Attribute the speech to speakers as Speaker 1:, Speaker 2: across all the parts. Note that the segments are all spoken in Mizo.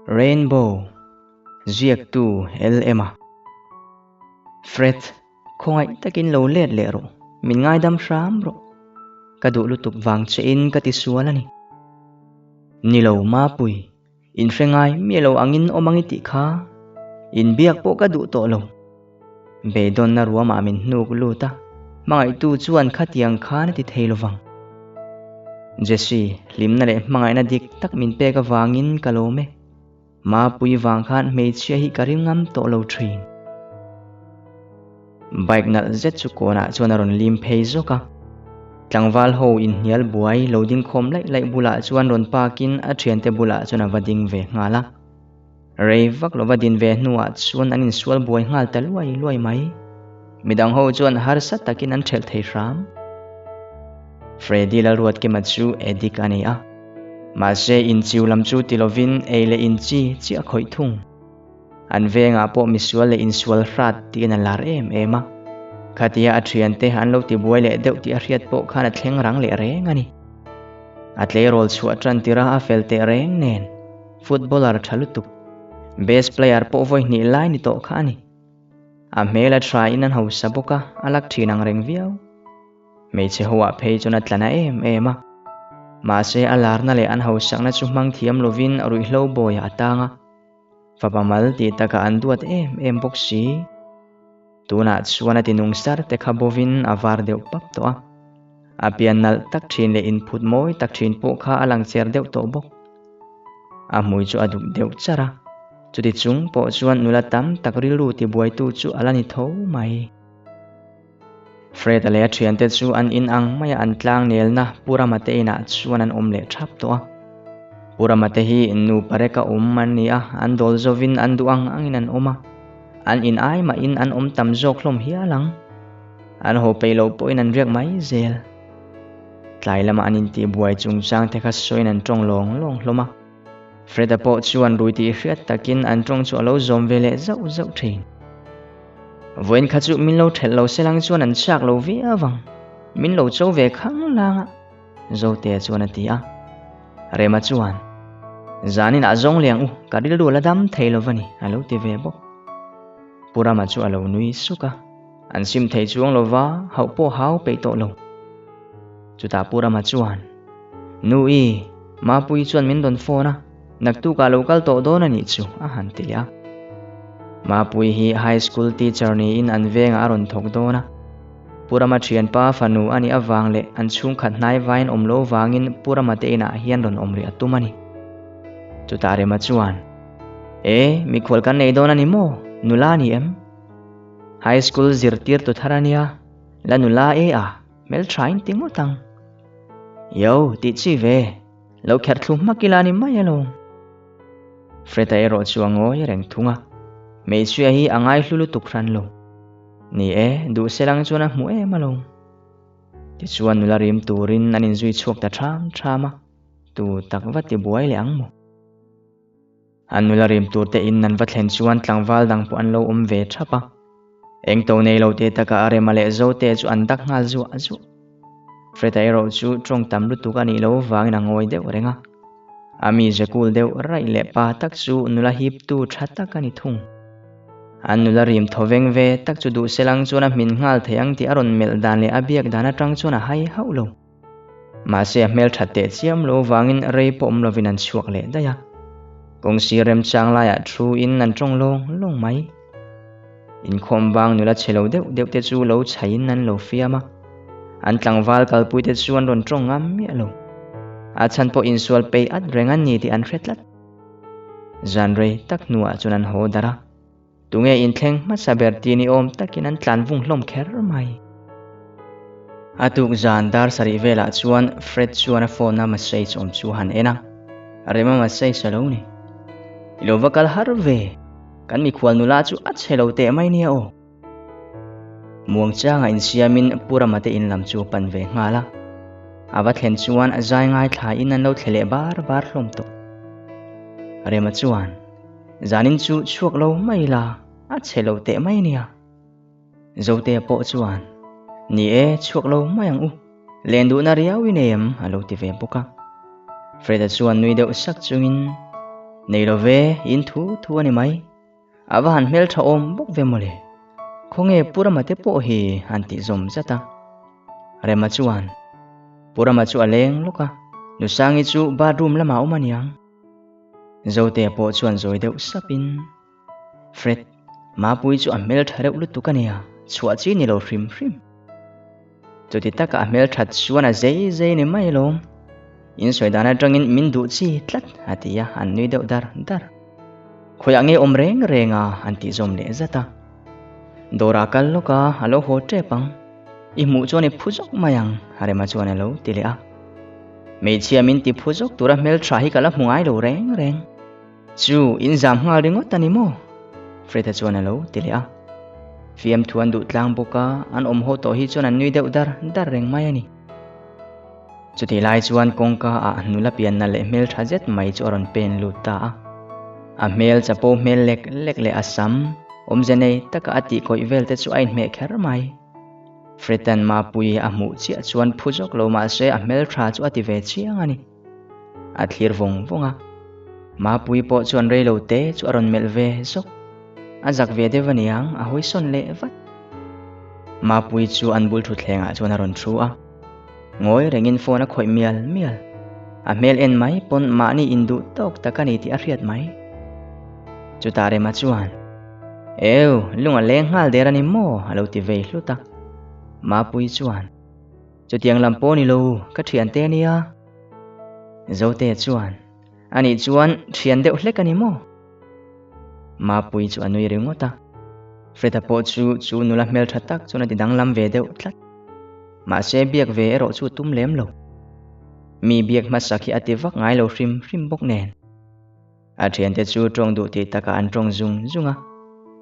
Speaker 1: Rainbow, Ziaktu LM a. Fred, khawngaih takin lo let leh rawh, min ngaidam hram rawh. Ka duh lutuk vang che in ka ti sual a ni. Ni lo Mapui, in hre ngai miah lo angin awm ang i tih kha. Inbiak pawh ka duh tawh lo. Beidawnna ruamah min hnuk lut a, hmangaihtu chuan khatiang khan a ti thei lovang. Jesse, hlimna leh hmangaihna dik tak min pek avangin ka lawm e. Mapui vang khan hmeichhia hi ka ring ngam tawh lo thin. Bike nalh zet chu kawnah chuan a rawn lim phei zawk a. Tlangval ho inhnial buai lo ding khawm laih laih bulah chuan rawn park in a thiante bulah chuan a va ding ve nghal a. Rei vak lova din ve hnuah chuan an insual buai nghal ta luai luai mai. Midang ho chuan harsa takin an ṭhelh thei hram. Freddy Lalruatkima chu addict a ni a. Mahse inchiu lam chu ti lovin ei leh inchi chiah a khawih thung. An vengah pawh misual leh insual hrat tiin a lar em em a. Khatia a ṭhiante an lo ti buai leh deuh tih a hriat pawh khan a thleng rang leh reng a ni. A tleirawl chhuah ṭan tirha a fel teh reng nen. Footballer tha lutuk, best player pawh vawi hnih lai ni tawh kha a ni. A hmel a tha in an hausa bawk a, a lak thin ang reng viau. Hmeichhe ho ah phei chuan a tla na em em a. Mahse a larna leh an hausakna chu hmang thiam lovin ruihhlo bawiah a tang a. Fapa mal tih takah an duat em em bawk si. Tunah chuan a ti nung sar te kha bovin a var deuh pap tawh a. A pian nalh tak thin leh inphut mawi tak thin pawh kha a lang cher deuh tawh bawk. A hmui chu a duk deuh char a, chuti chung pawh chuan nula tam tak rilru tibuaitu chu a la ni tho mai. Fred-a leh a thiante chu an in ang maia an tlang nelna Pu Rama te inah chuan an awm leh thap tawh a. Pu Rama te hi nupa reka awm an ni a, an dawl zovin an duh ang angin an awm a. An in ai mahin an awm tam zawk hlawm hial ang. An haw peih loh pawhin an riak mai zel. Tlai lama an intihbuai chungchang te kha sawiin an tawng lawng lawng hlawm a. Fred-a pawh chuan rui tih hriat takin an tawng chu a lo zawm ve leh zauh zauh thin. Vawiin kha chu min lo thelh lo selang chuan an chak lo viau ang. Min lo cho ve khang lang a, Zotea chuan a ti a. Rema chuan, Zanin ah zawng liang u, ka rilru la dam thei lo va ni, a lo ti ve bawk. Pu Rama chu a lo nui suk a. An sim thei chuang lo va, hauh pawh hau peih tawh lo. Chutah Pu Rama chuan, Nu i, Mapuii chuan min rawn phone a, naktukah lo kal tawh dawn a nih chu, a han ti a. Mapuii hi high school teacher niin an vengah a rawn thawk dawn a. Pu Rama thianpa fanu a nih avang leh an chhungkhat hnai vaiin awm lo vangin Pu Rama te inah hian rawn awm rih a tum a ni. Chutah Rema chuan, E, mikhual kan nei dawn a ni maw? Nula a ni em? High school zirtirtu thar a nia, la nula e a, hmeltha in ti ngawt ang. Yo, tih chi ve, lo kherh thlu hmak ila ni mai alawm. Fred-a erawh chu a ngawi reng thung a, hmeichhia hi a ngaihlu lutuk hran lo. Ni e, duh selang chuan a hmu em alawm. Tichuan nula rim turin an inzui chhuak ta ṭham ṭham a, tu tak va ti buai leh ang maw? An nula rim tur te in an va thlen chuan tlangval dang pawh an lo awm ve thap a. Eng to nei lo te taka a rema leh zo te chu an dak nghal zuah zuah. Fred-a erawh chu tawng tam lutuk a nih loh vangin a ngawi deuh reng a. A mi ze kul deuh raih leh pa tak chu nula hip tu tha tak a ni thung. An nula rim thaw veng ve tak chu duh selang chuan a hmin nghal thei ang tih a rawn melh dan leh a biak dan atang chuan a hai hauh lo. Mahse a hmelthat teh chiam lo vangin rei pawh awm lovin an chhuak leh daih a. Kawngsi remchang laiah thu in an tawng lawng lawng mai. Inkhawm bang nula chhe lo deuh deuh te chu lo chhaiin an lo fiam a. An tlangval kalpui te chu an rawn tawng ngam miah lo. A chhan pawh insual peih at reng an ni tih an hre tlat. Zan rei tak hnuah chuan an haw darh a. Tunge inthleng hmasa ber ti ni awm takin an tlan vung hlawm kher mai. A tuk zan dar sarih velah chuan Fred chuan a phone a message awm chu a han en a, Rema message a lo ni. I lo va kal har ve, kan mikhual nula chu a chhe lo teh mai nia aw. Muangchanga insiamin Pu Rama te in lam chu a pan ve nghal a. A va thlen chuan zai ngaithlain an lo thle leh bar bar hlawm tawh. Rema chuan. Zanin chu chhuak lo mai la, a chhe lo teh mai nia. Zotea pawh chuan, Ni e, chhuak lo mai ang u. Len duhna riau i nei em? a lo ti ve bawk a. Freda chuan nui deuh sak chungin, Nei lo ve, in thu thu a ni mai. A va han hmeltha awm bawk ve mawle. Khawnge Pu Rama te pawh hi an tih zawm zat a. Rema chuan, Pu Rama chu a leng lawk a, Nusangi chu bathroom lamah a awm aniang. Zotea pawh chuan zawi deuh sapin, Fred, Mapui chu a hmeltha reuh lutuk ania, chhuah chi ni lo hrim hrim. Chuti taka a hmelthat chuan a zei zei ni mai alawm. In sawi dan atangin min duh chi tlat a ti a, an nui deuh dar dar. Khawiah nge awm reng reng a an tih zawm leh zat a. Dawrah kal lawk a, a lo haw tep ang. I hmuh chuan i phu zawk mai ang, Rema chuan a lo ti leh a. Hmeichhia min ti phu zawk tura hmeltha hi ka la hmu ngai lo reng reng. Chu in zam nghal ringawt a ni maw? Fred-a chuan a lo ti leh a. Fiamthu an duh tlang bawk a, an awm haw tawh hi chuan an nui deuh dar dar reng mai a ni. Chutih lai chuan kawngka ah nula pianna leh hmeltha zet mai chu a rawn pen lut ta a. A hmel chapo hmel lek lek leh a sam, awmze nei taka a tih kawih vel te chu a inhmeh kher mai. Fred-a'n Mapui a hmuh chiah chuan phu zawk lo mahse a hmeltha chu a ti ve chiang a ni. A thlir vawng vawng a. Mapui pawh chuan rei lo te chu a rawn melh ve zawk. A zak ve deuh aniang a hawi sawn leh vat. Mapui chu an bul thutthlengah chuan a rawn thu a. Ngawi rengin phone a khawih mial mial. A hmel en mai pawn mahni induh tawk tak a ni tih a hriat mai. Chutah Rema chuan, Eu, lung a leng nghal der a ni maw? a lo ti vei hlut a. Mapui chuan, Chutiang lam pawh ni lo, ka thiante a nia. Zote chuan, Anih chuan thian deuh hlek a ni maw? Mapui chu a nui ringawt a. Freda pawh chu chu nula hmeltha tak chuan a ti danglam ve deuh tlat. Mahse biak ve erawh chu tum lem lo. Mi biak hmasak hi a ti vak ngai lo hrim hrim bawk nen. A thiante chu tawng duh tih takah an tawng zung zung a.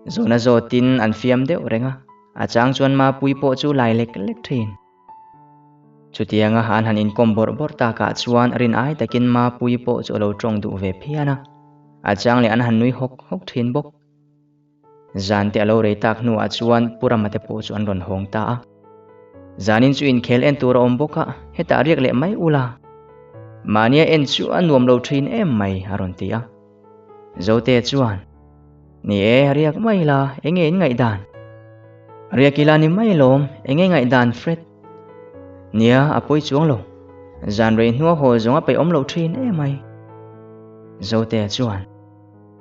Speaker 1: Zawhna zawtin an fiam deuh reng a, a chang chuan Mapui pawh chu lai lek lek thin. Chutianga an han inkawm bawrh bawrh takah chuan rin ai takin Mapui pawh chu a lo tawng duh ve phian a, a chang leh an han nui hawk hawk thin bawk. Zan te a lo rei tak hnuah chuan Pu Rama te pawh chu an rawn hawng ta a. Zanin chu inkhel en tur a awm bawk a, hetah riak leh mai ula. Mahnia en chu a nuam lo thin em mai a rawn ti a. Zote chuan, Ni e, riak mai la, enge in ngaihdan? Riak ila ni mai lawm, enge ngaihdan Fred? Nia, a pawi chuang lo. Zan rei hnua haw zawng a peih awm lo thin em mai. Zote chuan,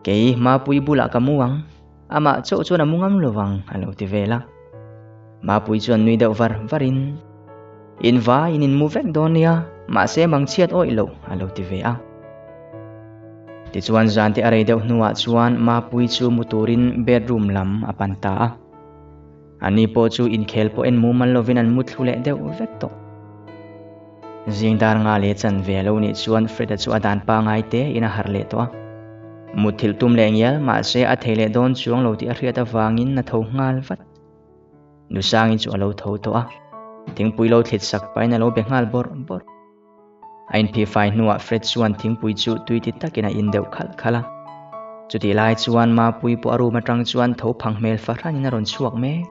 Speaker 1: Kei Mapui bulah ka mu ang, amah chauh chuan a mu ngam lo vang, a lo ti vel a. Mapui chuan nui deuh var varin, In vai in inmu vek dawn nia, mahse mangchhiat awih loh, a lo ti ve a. Tichuan zan te a rei deuh hnuah chuan Mapui chu mu turin bedroom lam a pan ta a. Ani pawh chu inkhel pawh en mumal lovin an mu thlu leh deuh vek tawh. Zing dar nga leh chanve a lo nih chuan Fred-a chu a dan pangai te in a harh leh tawh a. Mutthilh tum leh ngial mahse a thei leh dawn chuang lo tih a hriat avangin a tho nghal vat. Nusangi chu a lo tho tawh a, thingpui lo thlit sak pahin a lo be nghal bawrh bawrh. A inphihfai hnuah Fred chuan thingpui chu tui ti takin a in deuh khalh khalh a. Chutih lai chuan Mapui pawh a room atang chuan tho phang hmel fahranin a rawn chhuak mek.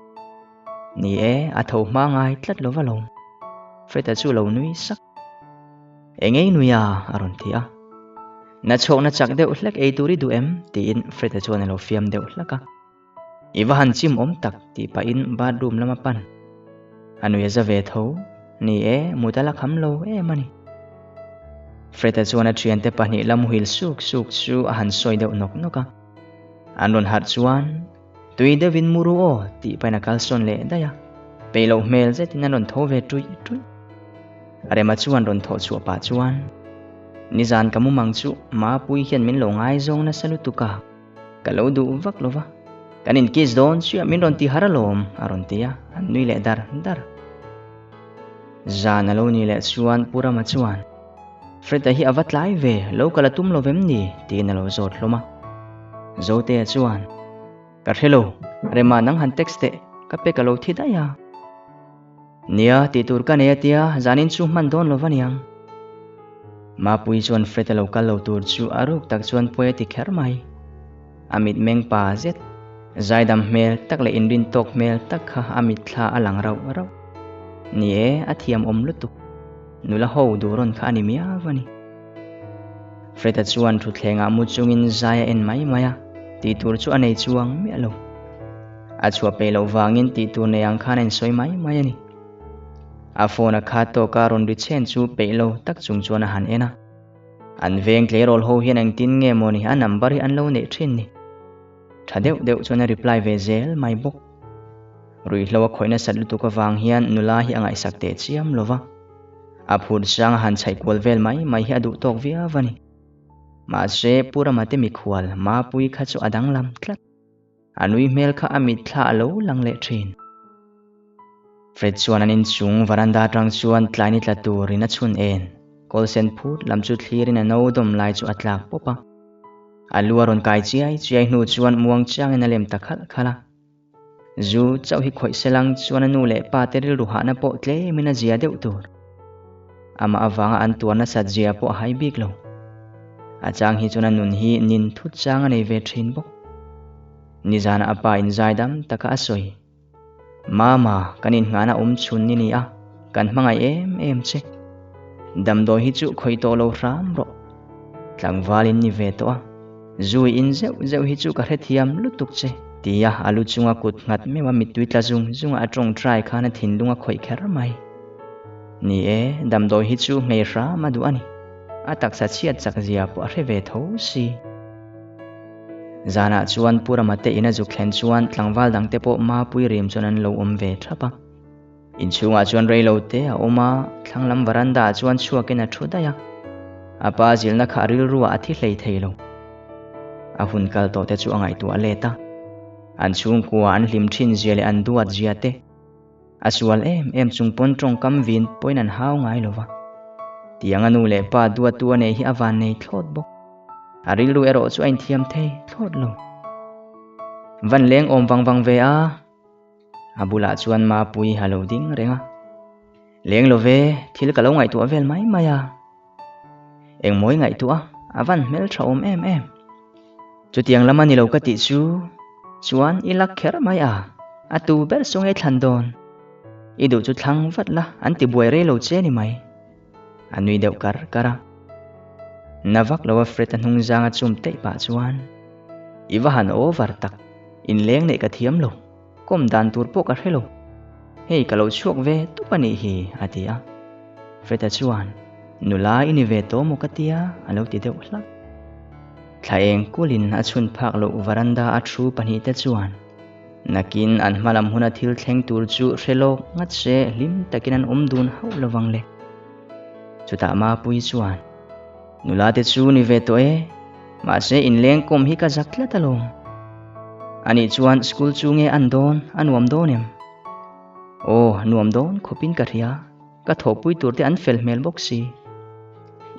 Speaker 1: Ni e, a tho hma ngai tlat lo va lawm. Fred-a chu lo nui sak. Engei nui a? a rawn ti a. Na chhawkna chak deuh hlek ei tur i duh em? tiin Fred-a chuan a lo fiam deuh hlak a. I va han chim awm tak tih pahin bathroom lama pan. A nui a za ve tho. Ni e, mut a la kham lo em a ni. Fred-a chuan a thiante pahnih la muhil suk suk chu a han sawi deuh nawk nawk a. An rawn harh chuan, Tui deuhin mu ru aw tih pahin a kalsawn leh daih a. Peih loh hmel zetin an rawn tho ve ṭuih ṭuih. Rema chuan rawn thawh chhuah pah chuan, Nizan ka mumang chu Mapui hian min lo ngaizawng nasa lutuk a. Ka lo duh vak lo va, kan in kiss dawn chiah min rawn ti har alawm a rawn ti a, an nui leh dar dar. Zan a lo ni leh chuan Pu Rama chuan, Fred-a hi a va tlai ve, lo kal a tum lo vem ni? tiin a lo zawt hlawm a. Zotea chuan, Ka hre lo, Rema nang han text teh, ka pe ka lo thi daih a. Nia, tih tur ka nei a tia, zanin chu hman dawn lo va niang. Mapui chuan Fred a lo kal lo tur chu a ruk tak chuan pawi a ti kher mai. A mitmeng pa zet, zaidam hmel tak leh inrin tawk hmel tak kha a mitthla a lang rauh rauh. Ni e, a thiam awm lutuk. Nula ho duh rawn kha a ni miau a ni. Fred-a chuan thutthlengah mu chungin zai a en mai mai a, tih tur chu a nei chuang miah lo. A chhuah peih loh vangin tih tur nei ang khan a insawi mai mai a ni. A phone a khat tawk a rawn ri chhen chu peih lo tak chung chuan a han en a. An veng tleirawl ho hian engtin nge mawni a number hi an lo neih thin ni. Tha deuh deuh chuan a reply ve zel mai bawk. Ruihhlo a khawih nasat lutuk avang hian nula hi a ngaihsak teh chiam lo va. A phut sang a han chhaih kual vel mai mai hi a duh tawk viau a ni. Mahse, Pu Rama te mikhual Mapui kha chu a danglam tlat. A nui hmel kha a mitthla a lo lang leh thin. Fred chuan an inchung varanda atang chuan tlai ni tla turin a chhun en. Kawlsen phut lam chu thlirin a no dawm lai chu a tlak pawp a. A lu a rawn kai chiai chiai hnu chuan muang chiangin a lem ta khalh khalh a. Zu chauh hi khawih selang chuan a nu leh pa te rilru hahna pawh tlemin a zia deuh tur. Amah avanga an tuar nasat zia pawh a hai bik lo. A chang hi chuan a nun hi nin thut chang a nei ve thin bawk. Nizana a pa in zai dam taka a sawi. Mama, kan inngahna awm chhun ni ni a, kan hmangaih em em che. Damdawi hi chu khawih tawh lo hram rawh. Tlangval in ni ve tawh a, zui in zeuh zeuh hi chu ka hrethiam lutuk che, tia a lu chunga kut nghat meuh a mittui tla zung zunga a tawngtai khan a thinlung a khawih kher mai. Ni e, damdawi hi chu nghei hram a duh a ni. A taksa chhiat chak zia pawh a hre ve tho si. Zanah chuan Pu Rama te in a zuk thlen chuan tlangval dangte pawh Mapui rim chuan an lo awm ve thap a. Inchhungah chuan rei lo te a awm a, thlang lam varanda ah chuan chhuakin a thu daih a. A pa zilna kha a rilruah a thi hlei thei lo. A hun kal tawh te chu a ngaihtuah let a. An chhungkua an hlim thin zia leh an duat zia te. A sual em em chung pawn tawngkam vin pawhin an hau ngai lo va. Tiang a nu leh pa duattu a neih hi a van nei thlawt bawk. A rilru erawh chu a inthiam thei thlawt lo. Van leng awm vang vang ve a. A bulah chuan Mapui a lo ding reng a. Leng lo ve, thil ka lo ngaihtuah vel mai mai a. Engmawi ngaihtuah a, a van hmel tha awm em em. Chutiang lam a ni lo ka tih chu, chuan i lak kher mai a, a tu ber chu nge thlan dawn. I duh chu thlang vat la, an ti buai rei lo che ni mai. A nui deuh kar kar a. Na vak lo a Fred a hnung zang a chum teih pah chuan, I va han over tak, inleng neih ka thiam lo, kawm dan tur pawh ka hre lo. Hei ka lo chhuak ve tup a nih hi, a ti a. Fred-a chuan, Nula i ni ve tawh maw ka tia, a lo ti deuh hlak. Thla eng kulin a chhun phak loh varanda a thu pahnihte chuan, Nakin an hmalam huna thil thleng tur chu hre lawk ngat se hlim takin an awm dun hauh lovang le. Chutah Mapui chuan, Nula te chu ni ve tawh e, mahse inleng kawm hi ka zak tlat alawm. Anih chuan school chu nge an dawn, a nuam dawn em? Aw, nuam dawn khawpin ka hria, ka thawhpui tur te an fel hmel bawk si.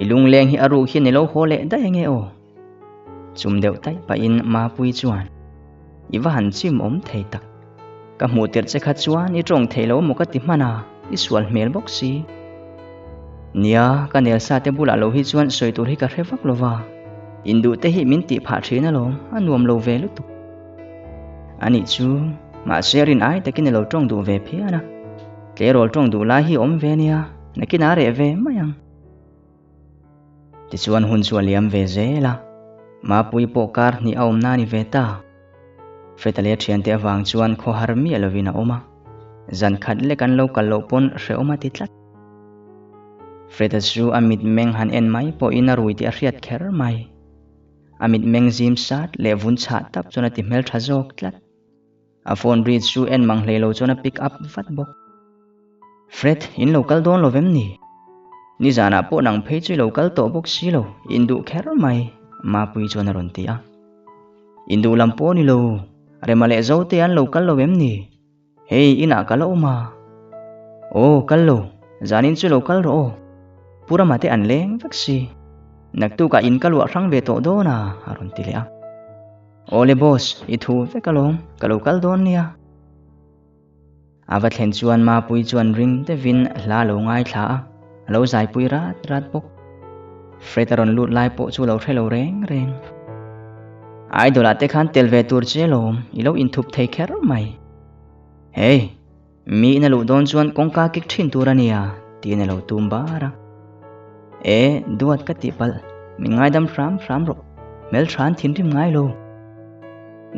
Speaker 1: I lungleng hi a ruk hian i lo haw leh daih ange aw. Chum deuh taih pahin Mapui chuan, I va han chim awm thei tak. Ka hmuh tirh che kha chuan i tawng thei lo maw ka ti hman a, i sual hmel bawk si. Nia, ka nel sa te bulah lo hi chuan sawi tur hi ka hre vak lo va. Induh te hi min tih phah thin alawm, a nuam lo ve lutuk. Anih chu, mahse rin ai takin i lo tawng duh ve phian a. Tleirawl tawng duh lai hi awm ve nia, nakin a reh ve mai ang. Tichuan hun chu a liam ve zel a, Mapui pawh kar hnih a awmna a ni ve ta. Feta leh a thiante avang chuan khawhar miah lovin a awm a, zan khat lek an lo kal loh pawn hrehawm a ti tlat. Feta chu a mitmeng han en mai pawhin a rui tih a hriat kher mai. A mitmeng zim sat leh vun chhah tak chuan a ti hmeltha zawk tlat. A phone ri chu en mang hlei lo chuan a pick up vat bawk. Fred, in lo kal dawn lo vem ni? Nizanah pawh nang phei chu i lo kal tawh bawk si lo, in duh kher mai, Mapui chuan a rawn ti a. In duh lam pawh ni lo, Rema leh Zote an lo kal lo em ni? Hei, inah ka la awm a. Aw, kal lo, zanin chu lo kal rawh aw. Pu Rama te an leng vek si. Naktukah in ka luah hrang ve tawh dawn a, a rawn ti leh a. Awle boss, i thu vek alawm, ka lo kal dawn nia. A va thlen chuan Mapui chuan ring deuhin hla a lo ngaithla a, a lo zaipui rat rat bawk. Fred a rawn lut lai pawh chu a lo hre lo reng reng. Idol ah te khan tel ve tur che alawm, i lo inthup thei kher mai. Hey, mi in a luh dawn chuan kawngka kik thin tur a nia, tiin a lo tum bar a. E, duat ka tih palh. Min ngaidam hram hram rawh. Hmeltha an thinrim ngai lo.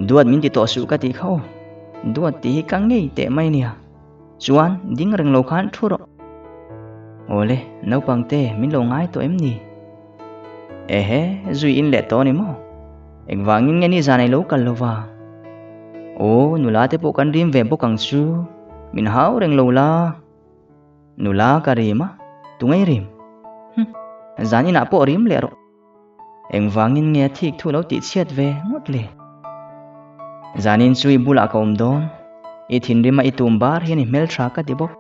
Speaker 1: Duat min ti tawh suh ka tih kha aw. Duat tih hi ka ngei teh mai nia. Chuan ding reng lo khan thu rawh. Awle, naupang te min lo ngai tawh em ni? Ehe, zui in leh tawh ni maw? Engvangin nge ni zan ei lo kal lo va? Aw, nula te pawh kan rim ve bawk ang chu. Min hau reng lo la. Nula ka rim a, tungei rim? Hm, zan inah pawh rim leh rawh. Engvangin nge a thik thu lo tih chhiat ve ngawt le? Zanin chu i bulah ka awm dawn. I thinrim a i tum bar hian i hmeltha ka ti bawk.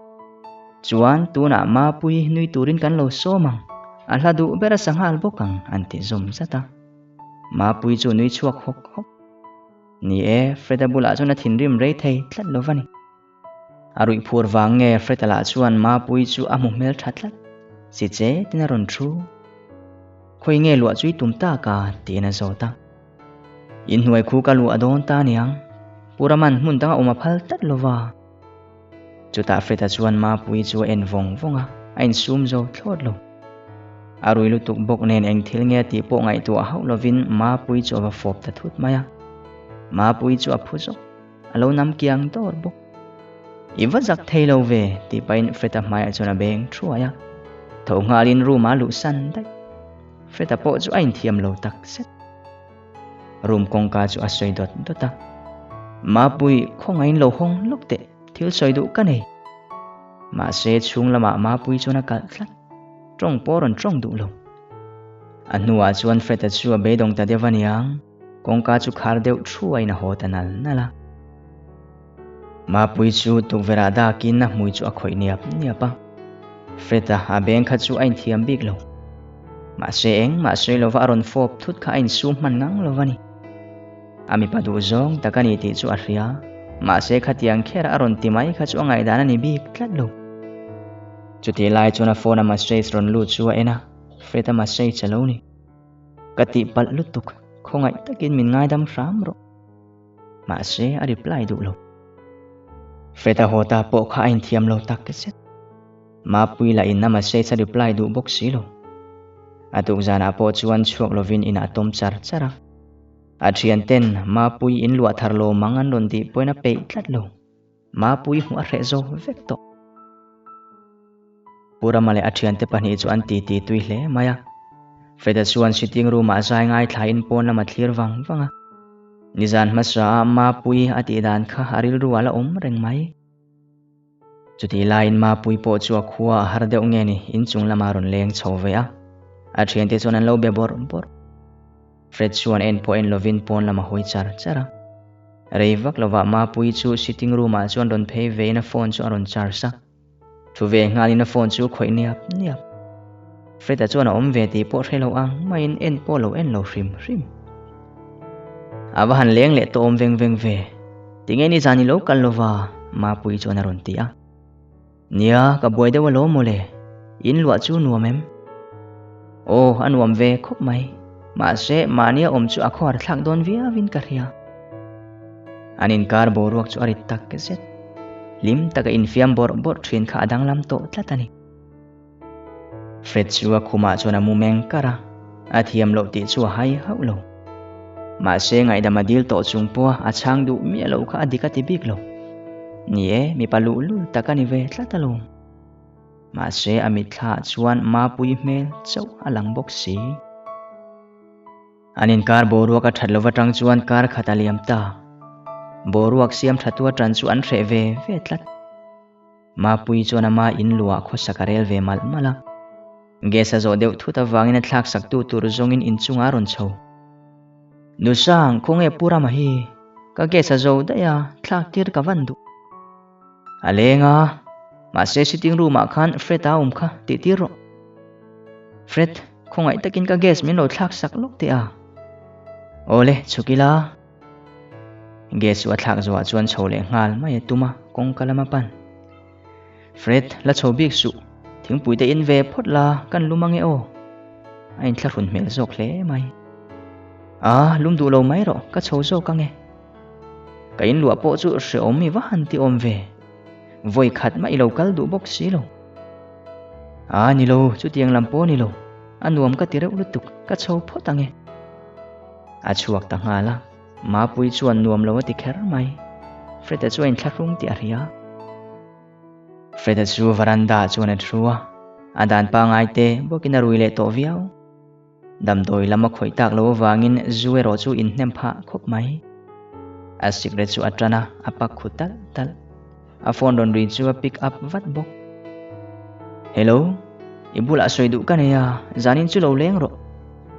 Speaker 1: Chuan tunah Mapui nui turin kan lo sawm ang, a hla duh ber a sa nghal bawk ang an ti zawm zat a. Mapui chu nui chhuak hawk hawk. Ni e, Freda bulah chuan a thinrim rei thei tlat lo va ni. A ruih phur vang nge Freda lah chuan Mapui chu a hmu hmel tha tlat. Si che tin a rawn thu. Khawi nge luah chu i tum tak a? tiin a zawt a. Inhnuai khu ka luah dawn ta niang. Pu Raman hmun danga awm a phal tlat lo va. Chutah Freda chuan Mapui chu a en vawng vawng a, a insum zo thlawt lo. A rui lutuk bawk nen eng thil nge tih pawh ngaihtuah hauh lovin Mapui chu a va fawp ta thut mai a. Mapui chu a phu zawk. A lo nam kiang dawr bawk. I va zak thei lo ve, tih pahin Freda hmaiah chuan a beng thuai a. Tho nghalin room ah luhsan daih. Freda pawh chu a inthiam lo tak zet. Room kawngka chu a sawi dawt dawt a. Mapui, khawngaihin lo hawng lawk teh, thil sawi duh ka nei. Mahse, chhung lamah Mapui chuan a kalh tlat. Tawng pawh a rawn tawng duh lo. A hnuah chuan Freda chu a beidawng ta deuh aniang. Kawngka chu khar deuh thuaiin a haw ta nal nal a. Mapui chu tukverh ah dakin a hmui chu a khawih niap niap a. Fred-a a beng kha chu a inthiam bik lo. Mahse engmah sawi lova a rawn fawp thut kha a insum hman ngang lo a ni. A mipa duh zawng tak a ni tih chu a hria. Mahse khatiang kher a rawn ti mai kha chu a ngaihdan a ni bik tlat lo. Chutih lai chuan a phone a message rawn lut chu a en a, Fred-a message a lo ni. Ka tihpalh lutuk, khawngaih takin min ngaidam hram rawh. Mahse, a reply duh lo. Fred-a haw ta pawh kha a inthiam lo tak zet. Mapui lah in a message a reply duh bawk si lo. A tukzanah pawh chuan chhuak lovin inah a tawm char char a. A thianten Mapui in luah thar lo mang an rawn tih pawhin a peih tlat lo. Mapui hmuh a hreh zo vek tawh. Pu Rama leh a thiante pahnih chu an titi tui hle mai a. Freda chuan sitting room ah zai ngaithlain pawn lam a thlir vang vang a. Nizan hmasa ah Mapui a tih dan kha a rilru a la awm reng mai. Chutih laiin Mapui pawh chu a khua a har deuh nge ni inchung lamah a rawn leng chho ve a. A thiante chuan an lo be bawrh bawrh. Fred chuan en pawh en lovin pawn lam a hawi char char a. Rei vak lovah Mapui chu sitting room ah chuan rawn phei vein a phone chu a rawn charge a. Thu ve nghalin a phone chu khawih niap niap. Fred-a chuan a awm ve tih pawh hre lo ang maiin en pawh lo en lo hrim hrim. A va han leng leh tawh awm veng veng ve. Tinge nizan i lo kal lova? Mapui chuan a rawn ti a. Nia, ka buai deuh alawm mawle. In luah chu nuam em? Aw, a nuam ve khawp mai. Mahse, mahnia awm chu a khawhar thlak dawn viauin ka hria. An inkar boruak chu a rit tak zet. Hlim taka infiam bawrh bawrh thin kha a danglam tawh tlat a ni. Fred chu a khumah chuan a mu meng kar a, a thiam loh tih chu a hai hauh lo. Mahse, ngaihdam a dil tawh chung pawha a chhang duh miah loh kha a dik a ti bik lo. Ni e, mipa luhlul tak a ni ve tlat alawm. Mahse, a mitthlaah chuan Mapui hmel chauh a lang bawk si. An inkar boruak a that lova tang chuan kar khat a liam ta. Boruak siam thatu atan chu an hreh ve ve tlat. Mapui chuan ama in luah khawsak a rel ve malh malh a. Gas a zawh deuh thut avangin a thlak sak tu tur zawngin inchungah a rawn chho. Nusang, khawnge Pu Rama hi? Ka gas a zo daih a, thlak tir ka van duh. A leng a, mahse sitting room ah khan Fred a awm kha tih tir rawh. Fred, khawngaih takin ka gas min lo thlak sak lawk teh a. Awle, chhuk ila. Gas chu a thlak zawhah chuan chho leh nghal mai a tum a, kawngka lam a pan. Fred, la chho bik suh. Thingpui te in ve phawt la, kan lum ange aw. A inthlahrun hmel zawk hle mai. A, lum duh lo mai rawh, ka chho zawk ange. Ka inluah pawh chu hreawm i va han ti awm ve. Vawi khat mah i lo kal duh bawk si lo. A, ni lo, chutiang lam pawh ni lo. A nuam ka ti reuh lutuk, ka chho phawt ang e. A chhuak ta nghal a, Mapuii chuan nuam lo a ti kher mai. Fred-a chu a inthlahrung tih a hria. Fred-a chu veranda-ah chuan a thu a, a dan pangngai te bawkin a rui leh tawh viau. Damdawi lam a khawih tak lo avangin zu erawh chu inhnem phah khawp mai. A sikret chu a tan a, a pak khu talh talh. A phone rawn ri chu a pick up vat bawk. Hello, i bulah sawi duh ka nei a, zanin chu lo leng rawh.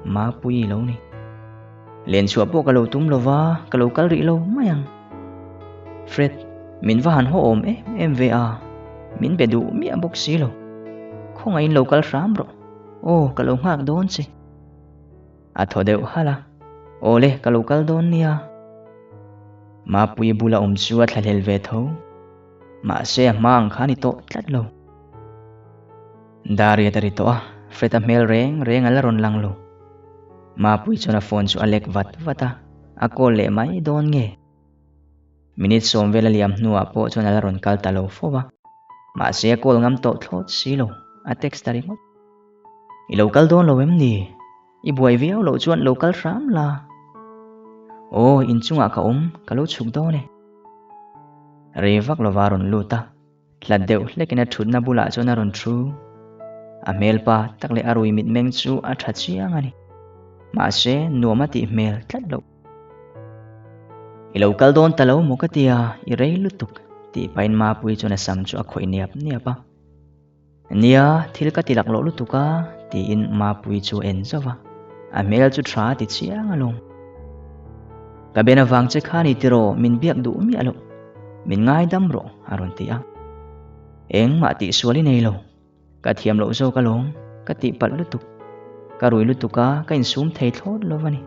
Speaker 1: Mapuii lo ni. Len chhuah pawh ka lo tum lo va, ka lo kal rih lo mai ang. Fred, min va han haw awm em em ve a, min be duh miah bawk si lo. Khawngaihin lo kal hram rawh. Aw, ka lo nghak dawn che. A thaw deuh halh a, Aw le, ka lo kal dawn nia. Mapuii bula awm chu a thlahlel ve tho. Mahse a hma ang kha a ni tawh tlat lo. Dariat a ri tawh a, Fred-a hmel reng reng a la rawn lang lo. Mapuii chuan a phone chu a lek vat vat a, a call leh mai dawn nge? Minute sawm vel a liam hnuah pawh chuan a la rawn kal ta lo fo va. Mahse a call ngam tawh thlawt si lo, a text ta ringawt. I lo kal dawn lo em ni? I buai viau loh chuan lo kal hram la. Aw, inchungah ka awm, ka lo chhuk dawn e. Rei vak lova rawn lut a, hlat deuh hlekin a thutna bulah chuan a rawn thu. A hmelpa tak leh a rui mitmeng chu a tha chiang a ni. Mahse, nuam a tih hmel tlat loh. I lo kal dawn ta lo maw ka tia, i rei lutuk, tih pahin Mapuii chuan a sam chu a khawih niap niap a. Nia, thil ka ti laklawh lutuk a, tiin Mapuii chu a en zauh a. A hmel chu tha a ti chiang alawm. Ka ben avang che kha ni tiraw min biak duh miah loh, min ngaidam rawh, a rawn ti a. Engmah tihsual i nei lo. Ka thiam loh zawk alawm, ka tihpalh lutuk. Ka rui lutuk a, ka insum thei thlawt lo a ni.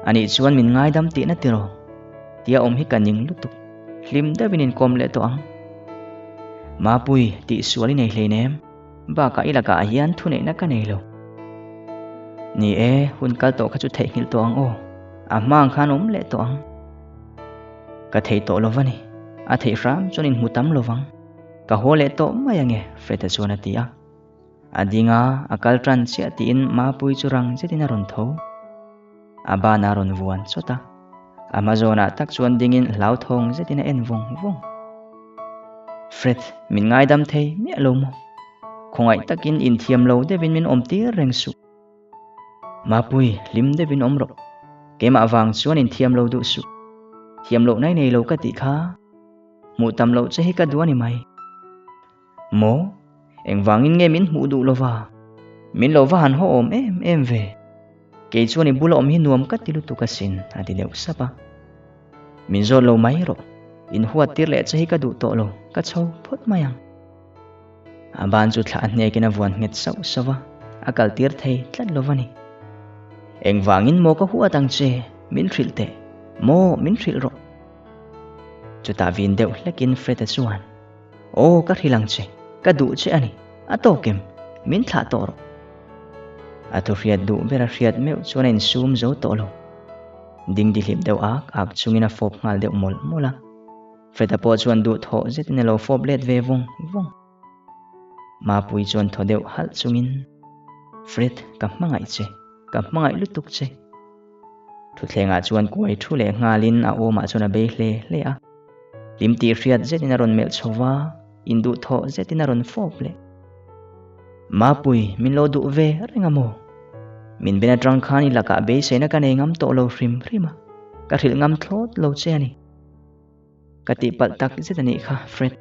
Speaker 1: Anih chuan min ngaidam tihna tiraw? Tia awm hi ka ning lutuk. Hlim deuhin inkawm leh tawh ang. Mapui, tihsual i nei hleinem. Bakah i lakah hian thuneihna ka nei lo. Ni e, hun kal tawh kha chu theihnghilh tawh ang aw. A hma ang khan awm leh tawh ang. Ka thei tawh lo va ni. A theih hram chuan inhmu tam lo vang. Ka haw leh tawh mai ange, Fred-a chuan a ti a. A ding a, a kal tan chiah tiin Mapuii chu rang zetin a rawn tho. A ban a rawn vuan chawt a. A hma zawnah tak chuan dingin hlauthawng zetin a en vawng vawng. Fred, min ngaidam thei miah lo maw? Khawngaih takin inthiam lo deuhin min awm tir reng suh. Mapui, hlim deuhin awm rawh. Keimah vang chuan inthiam lo duh suh. Thiam loh nai nei lo ka tih kha. Hmuh tam loh che hi ka duh a ni mai. Maw? Engvangin nge min hmuh duh lova? Min lo va han haw awm em em ve. Kei chuan i bula awm hi nuam ka ti lutuk asin, a ti deuh sap a. Min zawt lo mai rawh. Inhuat tir leh che hi ka duh tawh lo, ka chho phawt mai ang. A ban chu thlah a hnekin a vuan nghet sauh sauh a, a kal tir thei tlat lo va ni. Engvangin maw ka huat ang che, min hrilh teh, maw min hrilh rawh. Chutah vin deuh hlekin Fred-a chuan, Aw, ka hrilh ang che, ka duh che a ni, a tawk em, min thlah tawh rawh. A thu hriat duh ber a hriat meuh chuan a insum zo tawh lo. Dingdihlip deuh ak ak chungin a fawp nghal deuh mawlh mawlh a. Fred-a pawh chuan duhthawh zetin a lo fawp let ve vawng vawng. Mapuii chuan thaw deuh halh chungin, Fred, ka hmangaih che, ka hmangaih lutuk che. Thuthlengah chuan kuai thu leh nghalin a awmah chuan a bei hle hle a. Hlim tih hriat zetin a rawn melh chho va, induhthawh zetin a rawn fawp leh. Mapui, min lo duh ve reng a maw? Min ben atang khan i lakah beiseina ka nei ngam tawh lo hrim hrim a, ka hrilh ngam thlawt lo che a ni. Ka tihpalh tak zet a nih kha, Fred.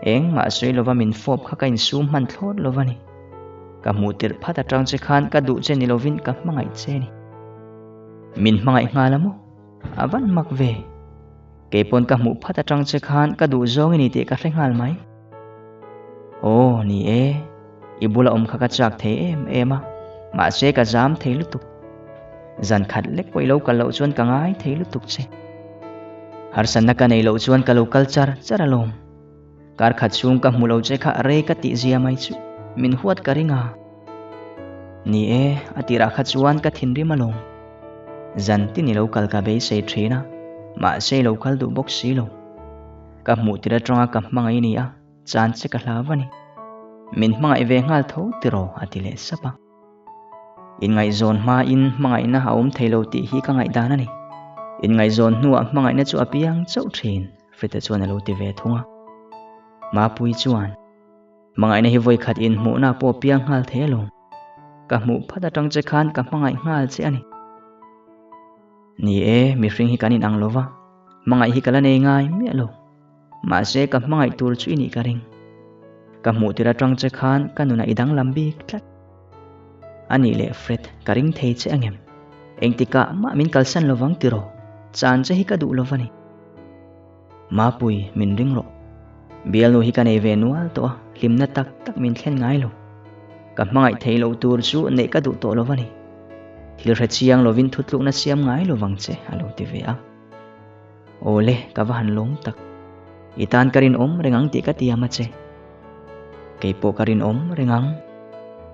Speaker 1: Engmah sawi lova min fawp kha ka insum hman thlawt lova ni. Ka hmuh tirh phat atang che khan ka duh che ni lovin ka hmangaih che a ni. Min hmangaih nghal a maw? A van mak ve. Keipawn ka hmuh phat atang che khan ka duh zawng i ni tih ka hre nghal mai. Aw, ni e. I bula awm kha ka chak thei em em a, mahse ka zam thei lutuk. Zan khat lek pawh i lo kal loh chuan ka ngai thei lutuk che. Harsatna ka nei loh chuan ka lo kal char char alawm. Kar khat chhung ka hmu lo che kha rei ka tih zia mai chu min huat ka ring a. Ni e, a tirah kha chuan ka thinrim alawm. Zan tin i lo kal ka beisei thin a, mahse i lo kal duh bawk si lo. Ka hmuh tir atanga ka hmangaih ni a, chan che ka hlau a ni. Min hmangaih ve nghal tho tiraw a ti leh sap a. Inngaihzawn hmain hmangaihna a awm thei lo tih hi ka ngaihdan a ni. Inngaihzawn hnuah hmangaihna chu a piang chauh thin, Frida chuan a lo ti ve thung a. Mapuii chuan, Hmangaihna hi vawikhat inhmuhna pawh a piang nghal thei alawm. Ka hmuh phat atang che khan ka hmangaih nghal che a ni. Ni e, mihring hi kan inang lo va, hmangaih hi ka la nei ngai miah lo. Mahse ka hmangaih tur chu i nih ka ring. Ka hmuh tir atang che khan ka nunah i danglam bik tlat. A nih leh Fred, ka ring thei che angem? Engtikah mah min kalsan lovang tiraw? Chan che hi ka duh lova ni. Mapui, min ring rawh. Bialnu hi ka nei ve nual tawh a, hlimna tak tak min thlen ngai lo. Ka hmangaih theih loh tur chu neih ka duh tawh lo a ni. Thil hre chiang lovin thutlukna siam ngai lovang che, a lo ti ve a. Aw le, ka va han lawm tak. I tan ka rinawm reng ang tih ka tiam a che. Kei pawh ka rinawm reng ang.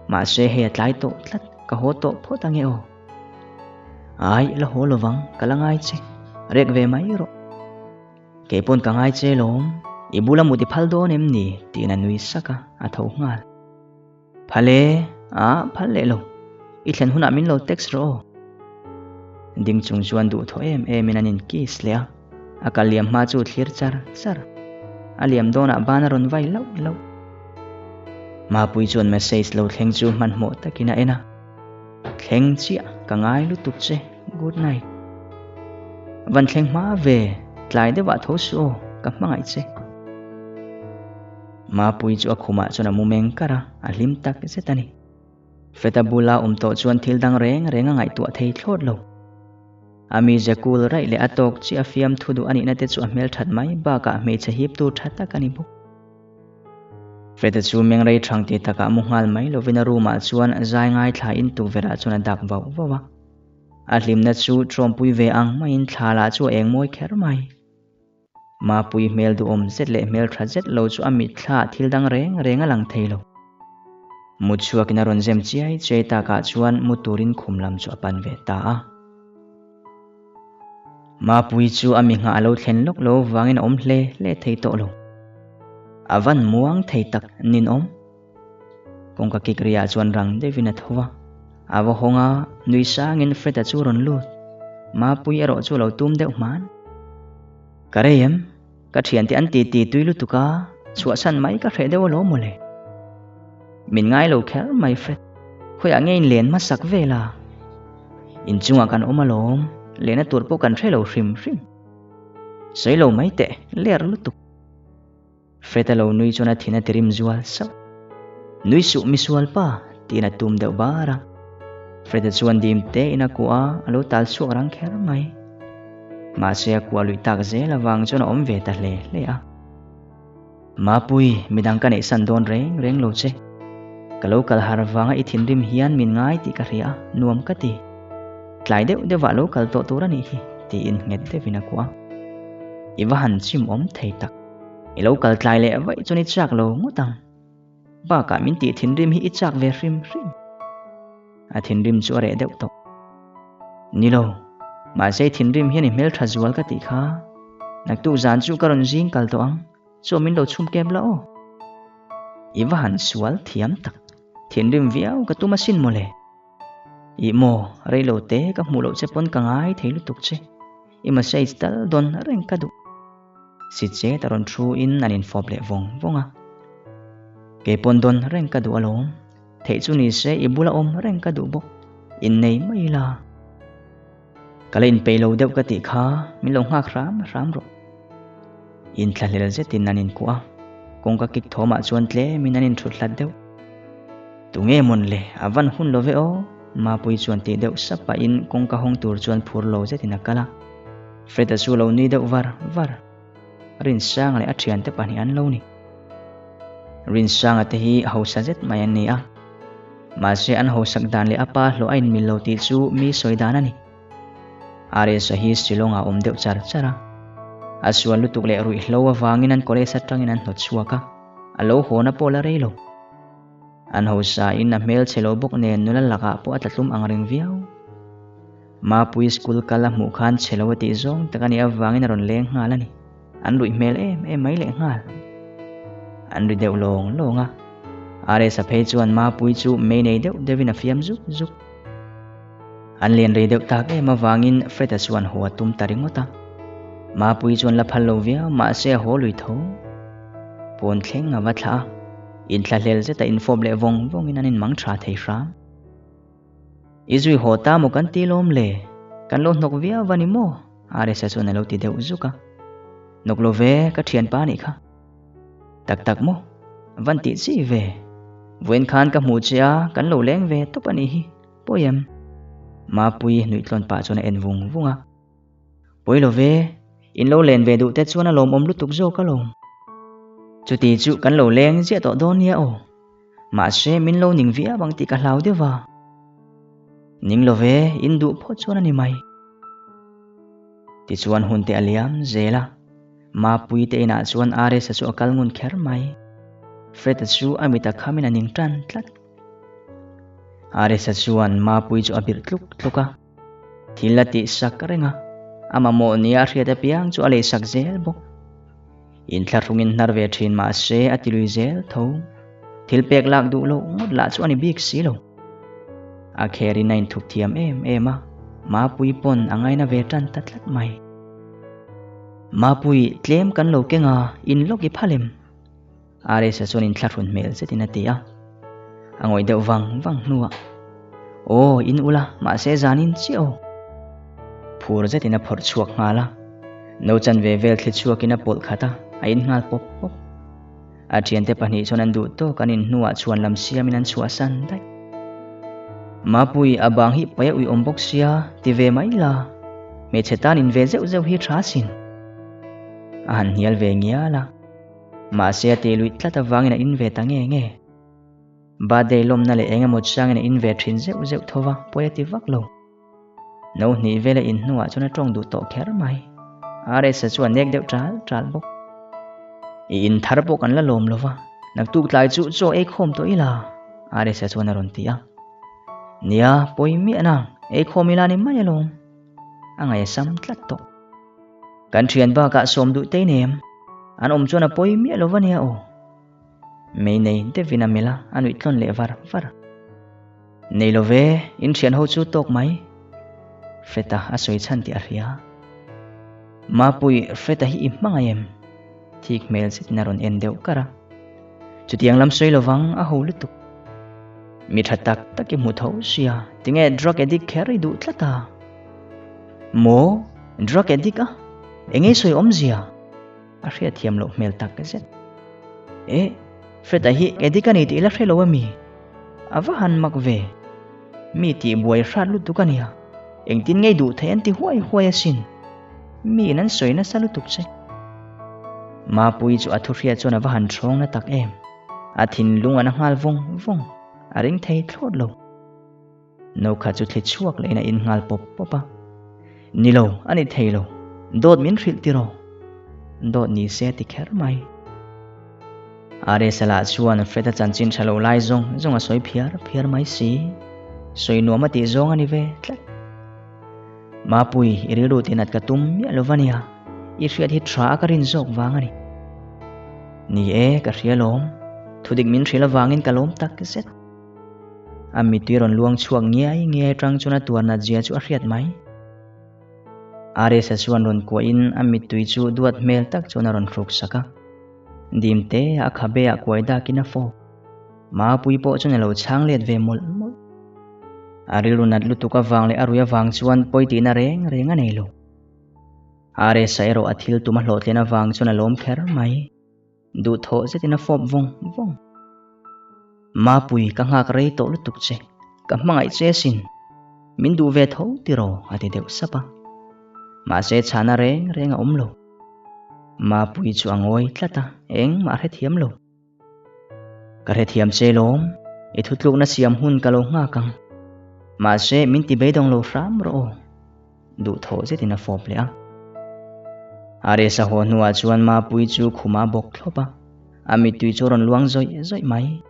Speaker 1: Mahse hei a tlai tawh tlat, ka haw tawh phawt ange aw. Ai, la haw lovang, ka la ngai che. Rek ve mai rawh. Kei pawn ka ngai che lawm, i bula mut i phal dawn em ni? tiin a nui sak a, a tho nghal. Phal e, a phal leh lo. I thlen hunah min lo text rawh aw. Ding chung chuan duhthawh em emin an in kiss leh a, a kal liam hma chu thlir char char. A liam dawnah ban a rawn vai lauh lauh. Mapui chuan message lo thleng chu hmanhmawh takin a en a. Thleng chiah ka ngai lutuk che, good night. Van thleng hma ve, tlai deuhah tho suh aw, ka hmangaih che. Mapui chu a khumah chuan a mu meng kar a, a hlim tak zet a ni. Feta bula awm tawh chuan thil dang reng reng a ngaihtuah thei thlawt lo. A mize kul raih leh a tawk chiah a fiam thu duh a nihna te chu a hmelthat mai bakah hmeichhe hip tur tha tak a ni bawk. Feta chu mengrei thang ti takah mu nghal mai lovin a room ah chuan zai ngaithla in tukverh ah chuan a dak vauh vauh a. A hlimna chu tawmpui ve ang maiin thla lah chu a eng mawi kher mai. Mapui hmel duhawm zet leh hmel tha zet lo chu a mitthla ah thil dang reng reng a lang thei lo. Mut chhuakin a rawn zem chiai chiai takah chuan mu turin khum lam chu a pan ve ta a. Mapui chu a mi nghah a lo thlen lawk lo vangin a awm hle hle thei tawh lo. A van muang thei tak ninawm. Kawngka kik riah chuan rang deuhin a tho va. A va hawng a, nui sangin Fred-a chu a rawn lut. Mapui erawh chu a lo tum deuh hman. Ka rei em? Ka thiante an ti ti tui lutuk a, chhuahsan mai ka hreh deuh alawm mawle. Min ngai lo kher mai Fred, khawiah nge in len hmasak vel a? Inchungah kan awm alawm, lehna tur pawh kan hre lo hrim hrim. Sawi lo mai teh, ler lutuk. Fred a lo nui chuan a thin a ti rim zual sauh. Nui suh misual pa, tiin a tum deuh bar a. Fred-a chuan dim tein a kuah a, a lo tal chhuak rang kher mai. Mahse a kuah luih tak zel avang chuan a awm ve ta hle hle a. Mapui, midang ka neihsan dawn reng reng lo che. Ka lo kal har vanga i thinrim hian min ngai tih ka hria a, nuam ka ti. Tlai deuh deuhah lo kal tawh tur a nih hi, tiin nghet deuhin a kuah a. I va han chim awm thei tak. I lo kal tlai leh vaih chuan i chak lo ngawt ang. Bakah min tih thinrim hi i chak ve hrim hrim. A thinrim chu a reh deuh tawh. Ni lo, mahse i thinrim hian i hmeltha zual ka tih kha. Naktuk zan chu ka rawn zing kal tawh ang, chaw min lo chhum kep la aw. I va han sual thiam tak, thinrim viau ka tum asin mawle. Ih maw, rei lo te ka hmuh loh che pawn ka ngai thei lutuk che. I message tal dawn reng ka duh. Si chet a rawn thu in an infawp leh vawng vawng a. Kei pawn dawn reng ka duh alawm. Theih chu ni se i bula awm reng ka duh bawk. Innei mai ila. Ka la inpeih lo deuh ka tih kha min lo nghak hram hram rawh. Inthlahlel zetin an inkuah a. Kawngka kik thawmah chuan tlemin an inthut hlat deuh. Tunge mawn le, a van hun lo ve aw. Mapui chuan tih deuh sap pahin kawngka hawng tur chuan phur lo zetin a kal a. Fred-a chu lo nui deuh var var. Rinsanga leh a thiante pahnih an lo ni. Rinsanga te hi hausa zet mai an ni a. Mahse an hausak dan leh a pa hlawh a inmil lo tih chu mi sawi dan a ni. RS-a hi Shillong ah awm deuh char char a. A sual lutuk leh ruihhlo avangin an college atangin an hnawt chhuak a, a lo hawna pawh la rei lo. An hausa in a hmel chhe lo bawk nen nula lakah pawh a tlatlum ang reng viau. Mapui school kal a hmuh khan chhe lo a tih zawng tak a nih avangin a rawn leng nghal a ni. An ruih hmel em em mai leh nghal. An ri deuh lawng lawng a. RS-a phei chuan Mapui chu mei nei deuh deuhin a fiam zuk zuk. An len rei deuh tak em avangin Fred-a chuan haw a tum ta ringawt a. Mapuii chuan la phal lo viau mahse a haw lui tho. Pawn thleng a va thlah a, inthlahlel zeta infawp leh vawng vawngin an inmang tha thei hram. I zui haw ta maw kan ti lawm le? Kan lo hnawk viau va ni maw? Aresa chuan a lo ti deuh zuk a. Hnawk lo ve, ka thianpa nih kha. Tak tak maw? Van tih chi ve. Vawiin khan ka hmuh che a, kan lo leng ve tawp a nih hi. Pawi em? Mapuii nuihtlawn pah chuan a en vung vung a. Pawi lo ve, in lo len ve duh te chuan a lawmawm lutuk zawk alawm. Chuti chu kan lo leng ziah tawh dawn nia aw. Mahse min lo ning viau ang tih ka hlau deuh a. Ning lo ve, in duh phawt chuan a ni mai. Tichuan hun te a liam zel a. Mapuii te inah chuan Aresa chu a kal ngun kher mai. Fred-a chu a mit a khamin a ning tan tlat. Aresa chuan Mapuii chu a birh tluk tluk a. Thil a tih sak reng a, a mamawh nia a hriat apiang chu a lei sak zel bawk. Inthlahrungin hnar ve thin mah se a ti lui zel tho. Thil pek lak duh loh ngawt lah chu a ni bik si lo. A kherin a inthup thiam em em a, Mapuii pawn a ngaina ve tan ta tlat mai. Mapuii, tlem kan lo keng a, in lawk i phal em? Aresa chuan inthlahrun hmel zetin a ti a. A ngawih deuh vang vang hnuah, Aw, in ula, mahse zanin chiah aw. Phur zetin a phawrh chhuak nghal a. No chanve vel thli chhuakin a pawlh khat a, a in nghal pawp pawp. A thiante pahnih chuan an duh tawk an in hnuah chhuan lam siamin an chhuahsan daih. Mapui, a bang hi paih a uiawm bawk sia, ti ve mai la. Hmeichhe tan in ve zeuh zeuh hi tha sin. A han hnial ve ngial a. Mahse a tih luih tlat avangin a in ve ta nge nge. Birthday lawmna leh eng emaw changin a in ve thin zeuh zeuh tho va, pawi a ti vak lo. No hnih vela in hnuah chuan a tawng duh tawh kher mai. RS-a chu a nek deuh ṭal ṭal bawk. I in thar pawh kan la lawm lo va, naktuk tlai chu chaw ei khawm tawh ila, RS-a chuan a rawn ti a. Nia, pawi miah nang, ei khawm ila ni mai alawm. A ngaih a sam tlat tawh. Kan thian bakah sawm duh tei nem, an awm chuan a pawi miah lo va nia aw. Mei nei deuhin a melh a, a nuih tlawn leh var var. Nei lo ve, in thian ho chu tawk mai. Feta a sawi chhan tih a hria. Mapui, Feta hi i hmangaih em? Thik hmel zetin a rawn en deuh kar a. Chutiang lam sawi lovang a ho lutuk. Mi tha tak tak i hmu tho sia, tinge drug addict kher i duh tlat a? Maw? Drug addict a? Enge sawi awmzia? A hriatthiam loh hmel tak zet. Eh, Fred-a hi addict a ni tih i la hre lo ami? A va han mak ve. Mi tih buai hrat lutuk a nia. Engtin ngei duh thei an ti huai huai asin. Mi in an sawi nasa lutuk che. Mapuii chu a thu hriat chuan a va han thawng na tak em. A thinlung a na nghal vawng vawng. A ring thei thlawt lo. No kha chu thli chhuak leh in a in nghal pawp pawp a. Ni lo, a ni thei lo. Dawt min hrilh tiraw? Dawt ni se a ti kher mai. RS-a lah chuan Fred-a chanchin tha lo lai zawng zawng a sawi phiar phiar mai si. Sawi nuam a tih zawng a ni ve tlat. Mapui, i rilru tih nat ka tum miah lo va nia. I hriat hi tha a ka rin zawk vang a ni. Ni e, ka hria lawm. Thudik min hrilh avangin ka lawm tak zet. A mittui rawn luang chhuak ngiai ngiai atang chuan a tuar nat zia chu a hriat mai. RS-a chuan rawn kuahin a mittui chu duat hmel tak chuan a rawn hruk sak a. Dim te a khabe ah kuai dakin a fawk. Mapui pawh chuan a lo chhang let ve mawlh mawlh. A rilru nat lutuk avang leh a rui avang chuan pawi tihna reng reng a nei lo. RS-a erawh a thil tum a hlawhtlin avang chuan a lawm kher mai. Duhthawh zetin a fawp vawng vawng. Mapui, ka nghak rei tawh lutuk che. Ka hmangaih che asin. Min duh ve tho tiraw? a ti deuh sap a. Mahse chhana reng reng a awm lo. Mapui chu a ngawi tlat a, engmah a hrethiam lo. Ka hrethiam che lawm, i thutlukna siam hun ka lo nghak ang. Mahse min ti beidawng lo hram rawh aw. Duhthawh zetin a fawp leh a. Aresa haw hnuah chuan Mapuii chu khuma bawk thlawp a, a mittui chu a rawn luang zawih zawih mai.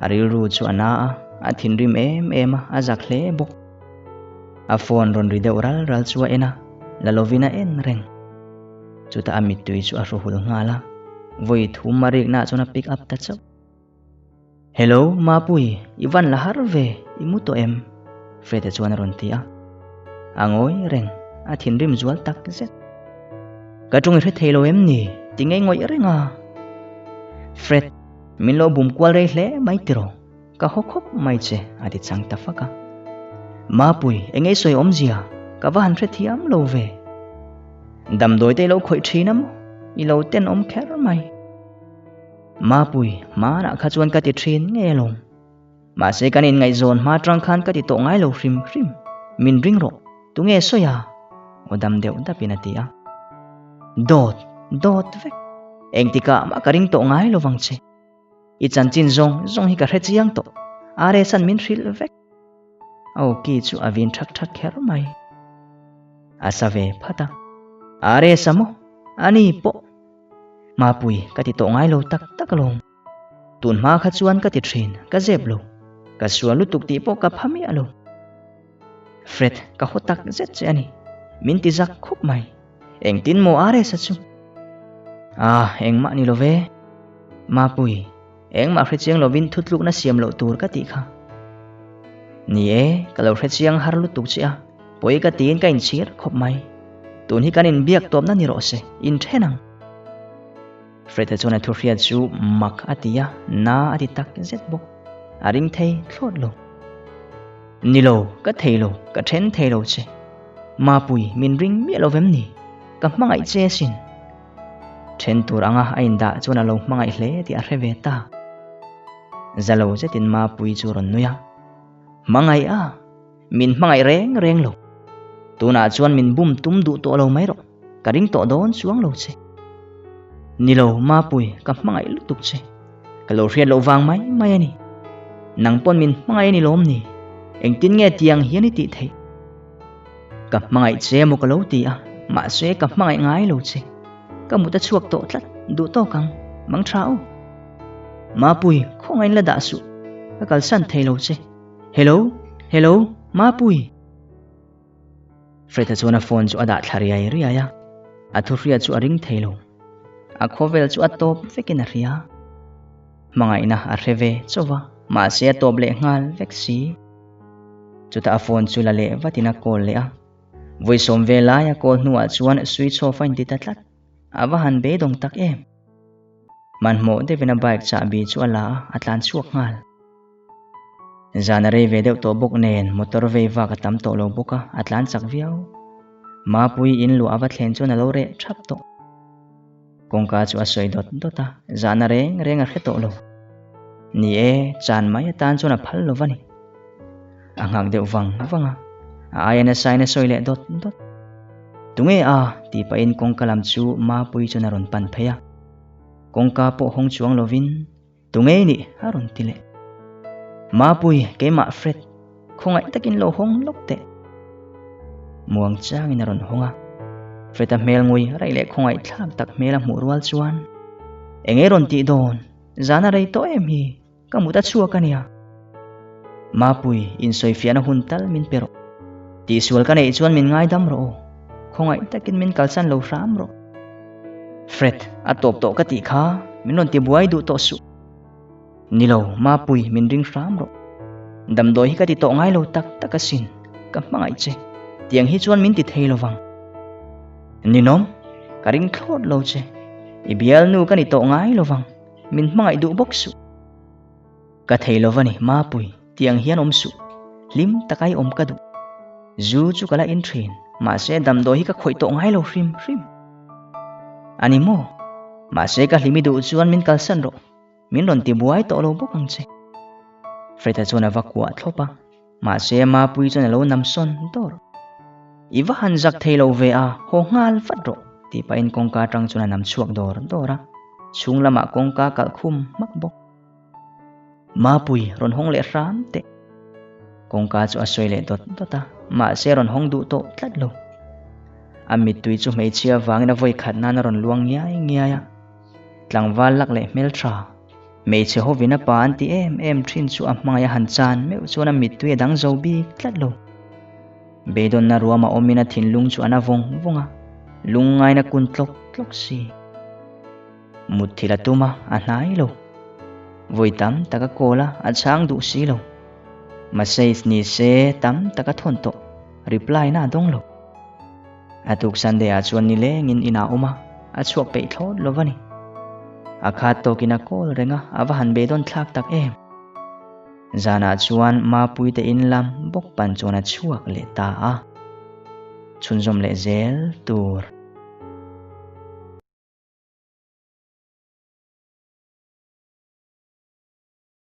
Speaker 1: A rilru chu a na a, a thinrim em em a, a zak hle bawk. A phone rawn ri deuh ral ral chu a en a, la lovin a en reng. Chutah a mittui chu a hru hul nghal a, vawi thum a riknaah chuan a pick up ta chauh. Hello, Mapui, i van la har ve, i mu tawh em? Fred-a chuan a rawn ti a. A ngawi reng, a thinrim zual tak zet. Ka ṭawng i hre thei lo em ni? Ti ngei ngawih reng a. Fred, min lo bum kual rei hle mai tiraw? Ka haw khawp mai che, a ti chang ta fak a. Mapui, eng ei sawi awmzia? Ka va han hrethiam lo ve. Damdawi te i lo khawih ṭhin a maw? I lo tenawm kher mai. Mapui, hmanah kha chuan ka ti ṭhin ngei alawm. Mahse kan inngaihzawn hma ṭang khan ka ti tawh ngai lo hrim hrim. Min ring rawh, tunge sawi a? Aw dam deuh dapin a ti a. Dawt, dawt vek. Engtikah mah ka ring tawh ngai lo vang che. I chanchin zawng zawng hi ka hre chiang tawh. RS-a'n min hrilh vek. A awki chu a vin ṭhak ṭhak kher mai. A sa ve phat a. RS-a maw? Ani pawh. Mapui, ka ti tawh ngai lo tak tak alawm. Tun hma kha chuan ka ti thin, ka zep lo. Ka sual lutuk tih pawh ka pha miah lo. Fred, ka haw tak zet che a ni. Min ti zak khawp mai. Engtin maw RS-a chu? Ah, engmah ni lo ve. Mapui, engmah hrechiang lovin thutlukna siam loh tur ka tih kha. Ni e, ka lo hrechiang har lutuk che a, pawi ka tiin ka inchhir khawp mai. Tun hi kan inbiak tawpna ni rawh se, inthen ang. Fred-a chuan a thuhriat chu mak a ti a, na a ti tak zet bawk. A ring thei thlawt lo. Ni lo, ka thei lo, ka then thei lo che. Mapui, min ring miah lo vem ni? Ka hmangaih che asin. Then tur anga a indah chuan a lo hmangaih hle tih a hre ve ta. Za lo zetin Mapui chu rawn nui a. Hmangaih a? Min hmangaih reng reng lo. Tunah chuan min bum tum duh tawh lo mai rawh. Ka ring tawh dawn chuang lo che. Ni lo, Mapui, ka hmangaih lutuk che. Ka lo hriat loh vang mai mai a ni. Nang pawn min hmangaih a ni lawm ni? Engtin nge tiang hian i tih theih? Ka hmangaih che maw ka lo ti a, mahse ka hmangaih ngai lo che. Ka mut a chhuak tawh tlat, duh tawk ang, mang tha u. Mapui, khawngain la dah suh. Ka kalsan thei lo che. Hello, hello, Mapui! Fred-a chuan a phone chu a dah thla riai riai a, a thuhria chu a ring thei lo. A khawvel chu a tawp vekin a hria. Hmangaihna a hre ve chauh va, mahse a tawp leh nghal vek si. Chutah a phone chu la leh vatin a call leh a. Vawi sawm ve lai a call hnuah chuan switch off a inti ta tlat. A va han beidawng tak em! Hmanhmawh deuhin a bike chahbi chu a la a, a tlan chhuak nghal. Zan a rei ve deuh tawh bawk nen motor vei vak a tam tawh lo bawk a, a tlan chak viau. Mapui in luah a va thlen chuan a lo reh thap tawh. Kawngka chu a sawi dawt dawt a, zahna reng reng a hre tawh lo. Ni e, chan mai atan chuan a phal lo va ni. A nghak deuh vang vang a, a aia nasa in a sawi leh dawt dawt. Tunge a? tih pahin kawngka lam chu Mapui chuan a rawn pan phei a. Kawngka pawh hawng chuang lovin Tunge i nih? a rawn ti leh. Mapui, keimah Fred, khawngaih takin lo hawng lawk teh. Muang changin a rawn hawng a. Fred-a hmel ngui raih leh khawngaih thlak tak hmel a hmuh rual chuan, Eng ei rawn tih dawn? Zan a rei tawh em hi? Ka mut a chhuak a nia. Mapui, insawifiahna hun tal min pe rawh. Tihsual ka neih chuan min ngaidam rawh aw. Khawngaih takin min kalsan lo hram rawh. Fred, a tawp tawh ka tih kha, min rawn ti buai duh tawh suh. Ni lo, Mapui, min ring hram rawh. Damdawi hi ka ti tawh ngai lo tak tak asin, ka hmangaih che. Tiang hi chuan min ti thei lo vang. Ninawm, ka ring thlawt lo che. I bialnu ka ni tawh ngai lo vang, min hmangaih duh bawk suh. Ka thei lo va ni, Mapui, tiang hian awm suh. Hlim taka i awm ka duh. Zu chu ka la in thin, mahse damdawi hi ka khawih tawh ngai lo hrim hrim. A ni maw? Mahse ka hlimi duh chuan min kalsan rawh, min rawn ti buai tawh lo bawk ang che. Fred-a chuan a va kuah thlawp a, mahse Mapui chuan a lo nam sawn dawr. I va han zak thei lo ve a, haw nghal vat rawh, tih pahin kawngka atang chuan a nam chhuak dawr dawr a, chhung lamah kawngka kalh khum hmak bawk. Mapui rawn hawng leh hram teh. Kawngka chu a sawi leh dawt dawt a, mahse rawn hawng duh tawh tlat lo. A mittui chu hmeichhia vangin a vawi khat nan a rawn luang ngiai ngiai a. Tlangval lak leh hmeltha, hmeichhe hovin a pa an ti em em thin chu a hmangaih a han chan meuh chuan a mittui a dang zo bik tlat lo. Beidawnna ruama awmin a thinlung chu a na vawng vawng a, lungngaina kun tlawk tlawk si. Mutthil a tum a, a hnai lo. Vawi tam tak a call a, a chhang duh si lo. Message ni se tam tak a thawn tawh, reply na a dawng lo. A tuk Sunday ah chuan nilengin inah a awm a, a chhuak peih thlawt lo va ni. A khat tawkin a call reng a, a va han beidawn thlak tak em. Zanah chuan Mapuite in lam bawk pan chuan a chhuak leh ta a. Chhunzawm leh zel tur.